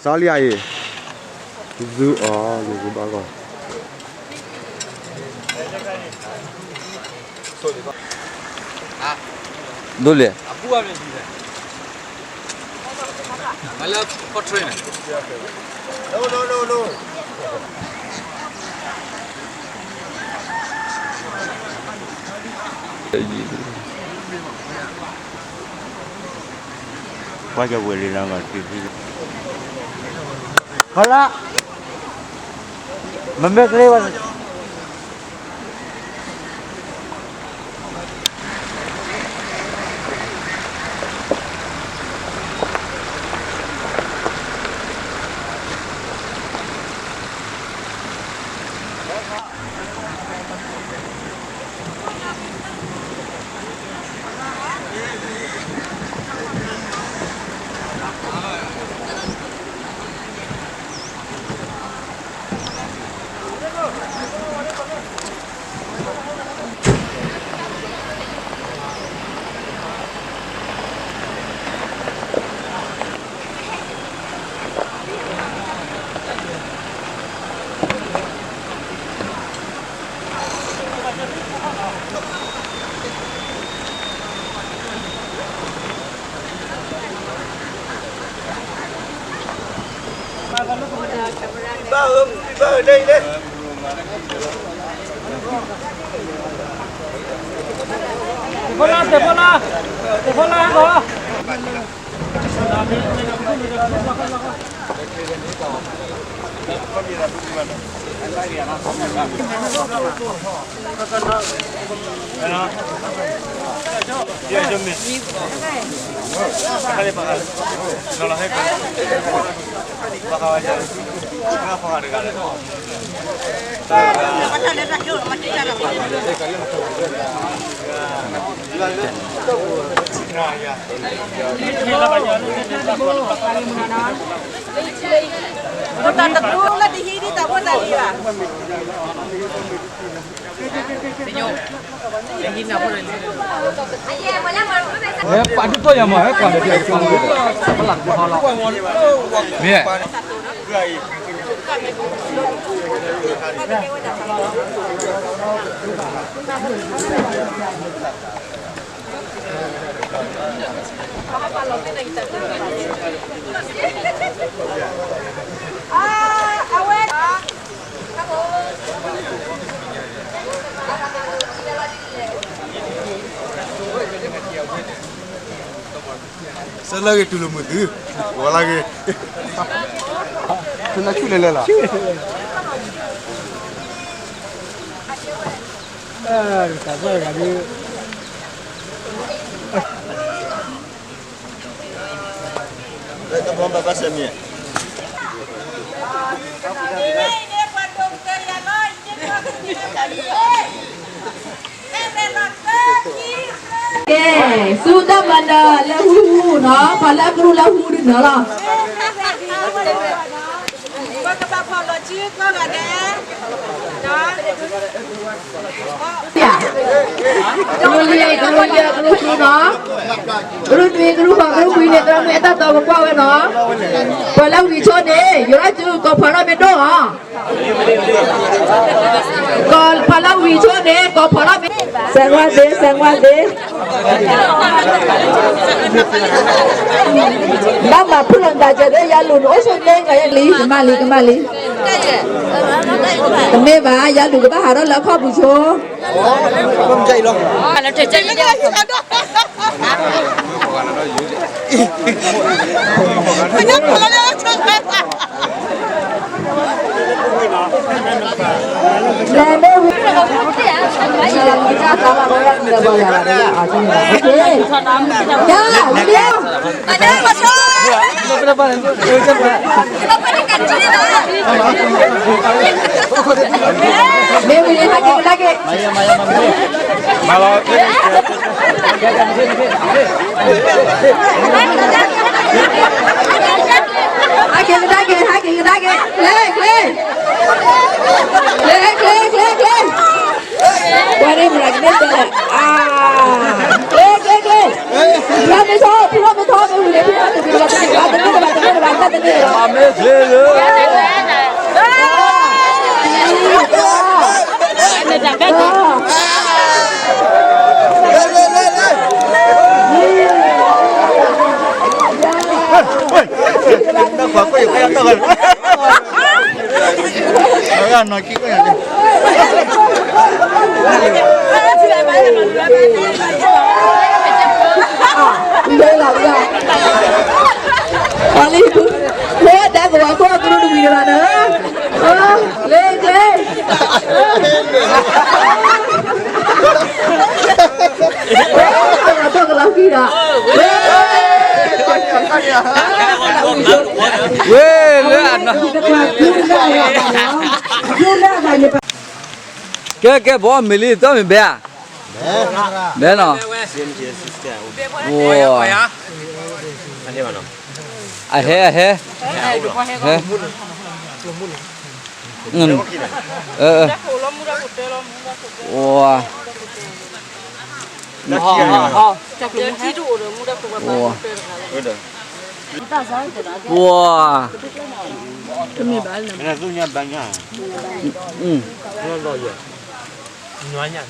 စးလံအံၤ, ဒုးအီၤ ယကဘၣ်ဂီၢ်, ဒိၣ်လံ, ကွၢ်ကဝဲၤလံလီၤ, ဟီလၢ, မ့မ့ၢ်ကလေးဝဲ တၢ်တသူလၢတဟံးဒ်တၢ်ဖိတၢ်လံၤဘၣ်. ပာ်ဒုးသိၣ်ယၤမး ဟဲကွၢ်လၢပျၢ်တပၤလီၤ, မ့ၢ် ဆၢလၢဂ့ၤ တူၢ်လိာ်မုာ်သု, ဝီၤလၢဂ့ၤ, ဆူလဲၤလဲၤလီၤ. တၢ်ပှဲၤဂၤဒုး လၢတဘီဘၣ်ဘၣ်ဆၢမံၤ, ကဲ, ဆူတၢ်မၤနၢၤလၢဟူဟူနီၤ, ပှၤလၢအကရူၢ်လၢဟူဒုးနၢၤလီၤ. ကရူၢ်လံၤ ကရူၢ်လံၤ ကရူၢ်ကရူၢ်နီၤ, ကရူၢ်နွံ ကရူၢ်ဃိး ကရူၢ်ခွံန့ၣ် သရၣ်မုၣ်အဲၣ်တၢ်တီပကွၢ်ဝဲနီၤ, ပှၤလၢဝံၤဆိန့ၣ် ယရၢ်စု ကိးဖးထီၣ်မ့ၢ်ဒိၣ်အီၤ ကိးဖးလၢဝံၤဆိန့ၣ် ကိးဖးထီၣ်မ့ၢ်, စဲးကွၢ်သ့ စဲးကွၢ်သ့, ဘၣ်မၤဖုၣ်လီၤတၢ်ကဲးသ့ ယၤလူၤနအိၣ်ဆိန့ၣ် ကယဲၢ်လံ ကမၣ်လံ ကမၣ်လံ, တမ့ၢ်ဘၣ် ယၤလူၤကဘၣ်ဟးထီၣ်လၢအခီၣ်ပူၤဆိ လဲၤမ့ၢ်ဝံၤ မ့ၢ်ဝံၤန့ၣ် ဟဲက့ၤကဒါက့ၤ မၤလီၤ ဟဲက့ၤကဒါက့ၤ ဟဲက့ၤကဒါက့ၤ ကျဲ ကျဲ ကျဲ ကျဲ ကျဲ ပှၤန့ၣ်မၤကန့ၢ်တၢ်လၢ အါ ကျဲ ကျဲ ကျဲ ဖုလီၤမ့ၢ်ထီ ဖုလီၤမ့ၢ်ထီ မ့ၢ်ဝံၤန့ၣ် ဖုလီၤတဘ့ၣ်တဘ့ၣ်တဘ့ၣ်တဘ့ၣ်တဘ့ၣ်တဘ့ၣ်တဘ့ၣ် လ့လ့ လ့ကျဲ ဝဲလၢအနီၢ် ကဲကဲ ပအီၣ်မ့ၤလံ တအီၣ်မ့ၤဘဲဧါ, ဘဲနီၤ, အဟဲအဟဲ, ဟဲ, ဝါ ပှၤ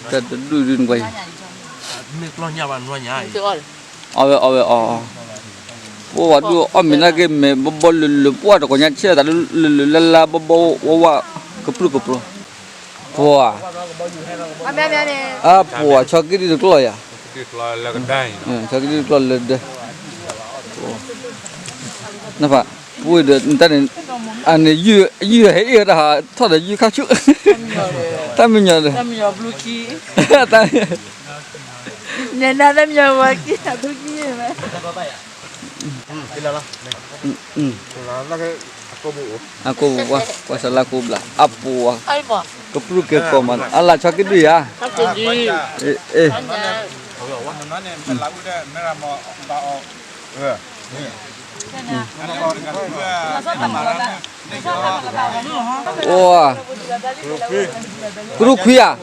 တၢ်တဒူၣ်ဒုးနကွၢ်အံၤ, အီၣ်ဝဲအီၣ်ဝဲအီၣ်, ပှၤဒုးအီၣ်မ့ၤနာ်က့ မ့ၤဘီဘီလၢလၢပှၢ်တကီၢ်ညါဆဲးသးလၢလၢလၢလၢဘီဘီဝါဝါ ကပြုၢ်ကပြီၤ, ပှၤ အပှၤ ဆီက့ဒုတကျီၢ်ယၤ, ဆီက့ဒုတကျီၢ်လၢဒၢး, နဖး ပှ့ၤဒီးတၢ်န့ၣ်, အန့ၣ် ယုၢ်ဟဲအ့ၣ်ဝဲတၢ်ဟးထီၣ်ဒီးယုၢ်ခါဆူၣ်, တၢ်မံညီၤဒီး, တၢ်မံညီၤဘျူခံ, တၢ်မံညီၤဘျူခံ, အကိၢ်ပူၤ ပှၤစလါကိးဘျး အပူၤ, ကပြုၢ်ကဲကိးမး အလၢဆီက့ဒုယၤ, အ့ အိ ကရူၢ်ခွံဧါ, ကရူၢ်ခွံ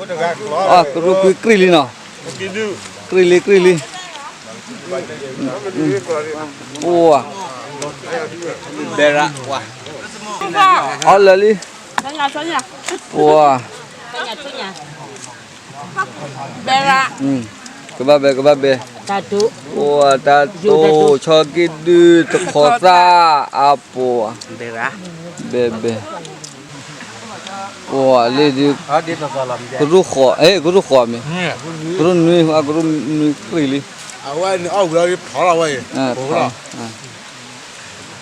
ကြံၢ်လံနီၤ, ကြံၢ်လံ ကြံၢ်လံ, အိ အီၣ်လၢာ်လံ, အိ ကဘၣ်ဘဲ ကဘၣ်ဘဲ, အိ တၢ်တိၢ် ဆီက့ဒု တခီသၣ် အပူၤ, ဘဲဘဲ, အိ လၢဒုး, ကရူၢ်ဃိး ကရူၢ်ဃိးမ့ၢ်, ကရူၢ်နွံ ကရူၢ်နွံကြံၢ်လံ, အဝဲန့ၣ်အီၣ်ဝံၤလီၤ ဖီလီၤဝဲအံၤ, ဒီးဒ်န့ၣ်, မ့ၢ်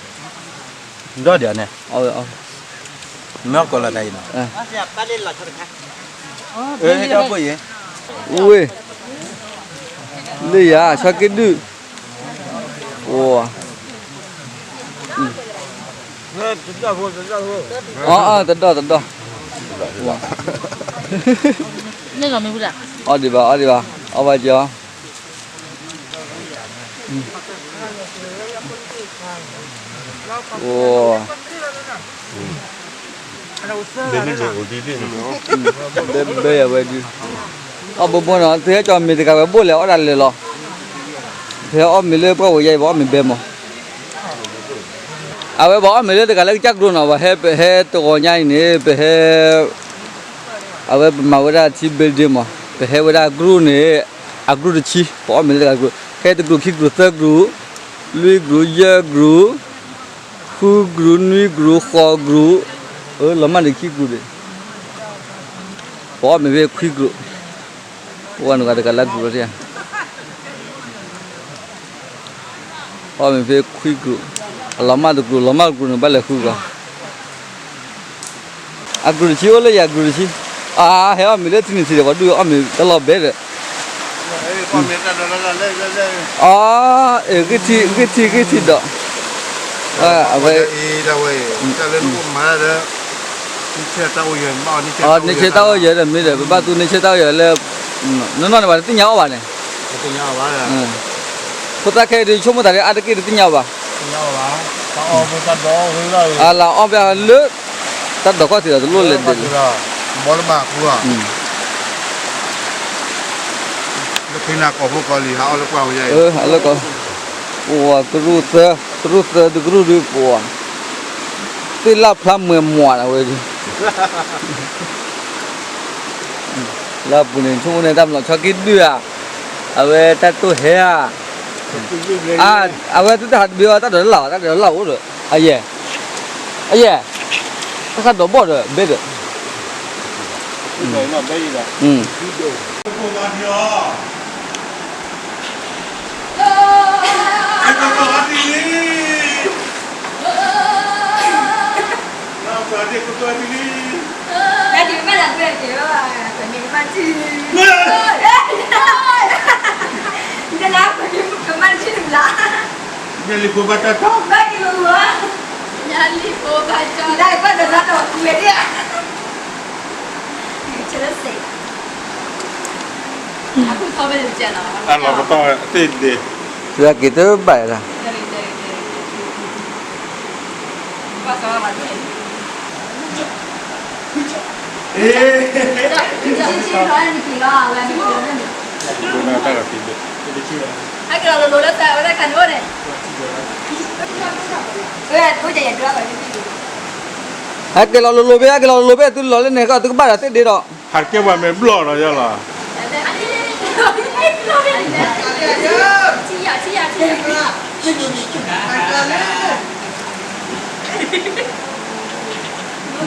ကီးလီၤတၢ်အံၤနီၤ, ဝ့ၢ်, လၢယၤ ဆီက့ဒုၣ်, အိ တဒီၣ်တဒီၣ်, အီၣ်ဒံးဘၣ် အီၣ်ဒံးဘၣ် အီၣ်ဘၣ်ကီး အိ ဘဲဘဲယၤဝဲဒုး, အီၣ်ဘိဘိနီၤ သုဟဲကၠီမ့ၤတဂၤဝဲဘိၣ်လဲၣ် အီၣ်တၢ်လၢာ်လီၤ, ပဟဲအီၣ်မ့ၤလၢပှၢ်ဝဲယါအံၤ ပအီၣ်မ့ၤဘဲမး, အဝဲပအီၣ်မ့ၤလၢတဂၤလၢကစၢ်ကရိနီၤ ပဟဲ ပဟဲတဂီၤညါအံၤန့ၣ် ပဟဲ အဝဲပမၤဝဲဒၣ်ထံဘ့ဒ့မး ပဟဲဝဲဒၣ်အကရူၢ်န့ၣ်, အကရူၢ်တဆံ ပအီၣ်မ့ၤလၢတဂၤကရူၢ် ခဲတကရူၢ်ခံကရူၢ်သၢကရူၢ်, လွံၢ်ကရူၢ်ယဲၢ်ကရူၢ်, ဃုကရူၢ်နွံကရူၢ်ဃိးကရူၢ်, လီၤမၢ်န့ၣ်ခံကရူၢ်န့ၣ်, ပအီၣ်မ့ၤဖဲခွံကရူၢ်, ပဝဲနဂၤတဂၤလၢကရူၢ်လီၤတံၢ်ဧါ အီၣ်မ့ၤဖဲခွံကရူၢ်, အလီၤမၢ်တကရူၢ် လီၤမၢ်တကရူၢ်န့ၣ် ဘၣ်လဲၤဃုကီး, အကရူၢ်တဆံအိၣ်လၢယၤကရူၢ်တဆံ, အါ ဟဲအီၣ်မ့ၤလၢထံန့ၣ်ထံဒီး ပှၤဒုးအီၣ်မ့ၤတလီၤဘဲဒီး, အါ ဂ့ၢ်ထံ ဂ့ၢ်ထံ ဂ့ၢ်ထံဒီး, အဝဲ န့ဆဲတၢ်အိၣ်ယဲၢ်ဒီးမ့ၢ်ဒီး ပဘၣ်သူန့ဆဲတၢ်အိၣ်ယဲၢ်လၢ နီၢ်နီၢ်န့ၣ် ပှၤတသ့ၣ်ညါအီၣ်ဘၣ်န့ၣ်, ဖိသၣ်ခဲအံၤဒုး ဆိကမိၣ်သးလၢအါတက့ၢ်တသ့ၣ်ညါအီၣ်ဘၣ်, အလၢအီၣ်ဘၣ်လၢ တၢ်ဒိးခီၣ်ထံးဒီးတလိၣ်လဲၤဒၢးလၢ လၢဖဲန့ၣ်ကိးဖိကိးလံၤ ဟးအီၣ်လၢပှၢ်ဝဲယါအံၤ, အလၢကီး, ပှၤကရူၢ်သၢ ကရူၢ်သၢတကရူၢ်ဒုးပှၤ, သ့ၣ်လၢဖျါမွဲမွဲနဝဲ, လၢပူၤန့ၣ် ဆိကမိၣ်န့ၣ် တၢ်မၤလီၤဆီက့ဒုၣ်ဧါ, အဝဲတၢ်တိၢ်ဟဲဧါ, အဝဲသုတဟးတဘ့ၣ်အီၤ တၢ်ဒိးလၢ်လၢ်, တၢ်ဒိးလၢ်လၢ်အိၣ်ဒီး, အယဲၢ်, အယဲၢ်, တၢ်ခါဒိးဘီၣ်ဒီး ဘဲဒီး အလီၤကတီၢ်သ့ၣ်ဒ့, က့ၤတဘၣ်လၢ ဟဲက့ၤလီၤလိၤလိၤဘ့ၣ်, ဟဲက့ၤလီၤလိၤလိၤဘ့ၣ်, သုလီၤလၢန့ၣ်ကီး သုကဘၣ်ဒီးသ့ၣ်ဒ့ဒီး, ဟးကဲပှၤမ့ၢ်ဘျီၣ်ဒီးယလီၤ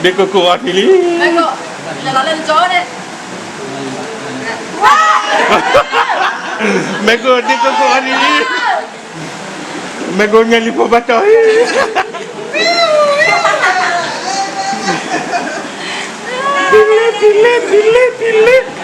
ဒ့ကိကိၣ်အီထံလံ, မ့ၢ်ကိၣ်ဒ့ကိကိၣ်အီထံလံ, မ့ၢ်ကိၣ်ညါလံဖိဘၣ်တီၤ, တလဲ တလဲ တလဲ တလဲ.